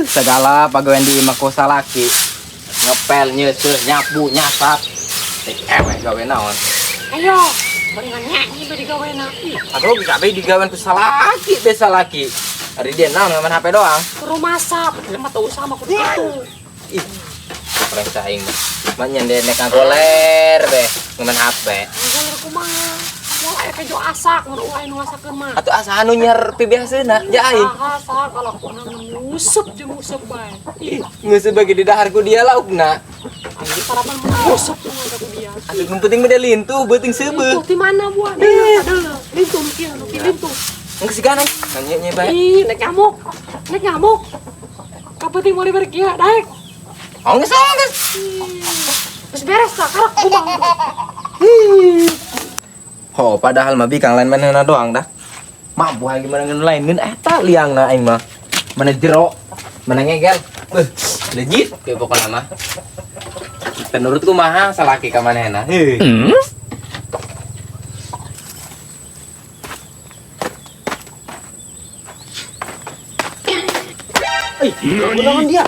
Segala pagawean di imah ku salaki. Ngepel, nyeuseuh, nyapu, nyasap. Eweh gawe naon. Ayo, bari nyanyi bari gawena. Ih, Aduh, bisa be digawean ku salaki, be salaki. Hari dia naon main HP doang. Ke rumah sap, mah teu usah mah kudu kitu. Ih, paling saing mah. Mah nyen nek ngagoler be main HP. Ngagoler kumaha? Moal aya kejo asak, mun ulah nu ngasakeun mah. Atuh asa anu nyer pibiaseuna, ja aing. Saha saha kalakuan nguseup jeung nguseup bae. Ih, Nguseup bagi di dahar ku dia laukna. anjing sarapan mun nguseup jeung ku dia. Atuh nu penting mah dia lintuh, beuting seubeuh. Lintuh di mana buah? Deuleu, deuleu. Lintuh nu kieu, nu kieu lintuh. Engke sigana nanya nya bae. Ih, nek nyamuk. Nek nyamuk. Kapenting mau diberi kieu, daek. Oh, geus, oh, geus. Geus beres tah, karak kumaha. Oh, padahal mah bikang lain manehna doang dah. Mampu aing gimana ngeun lain ngeun eta liangna aing mah. Mana jero, mana ngegel. Beuh, legit ke pokona mah. Menurut kumaha salaki ka manehna. Heuh. Ih, kunaon dia?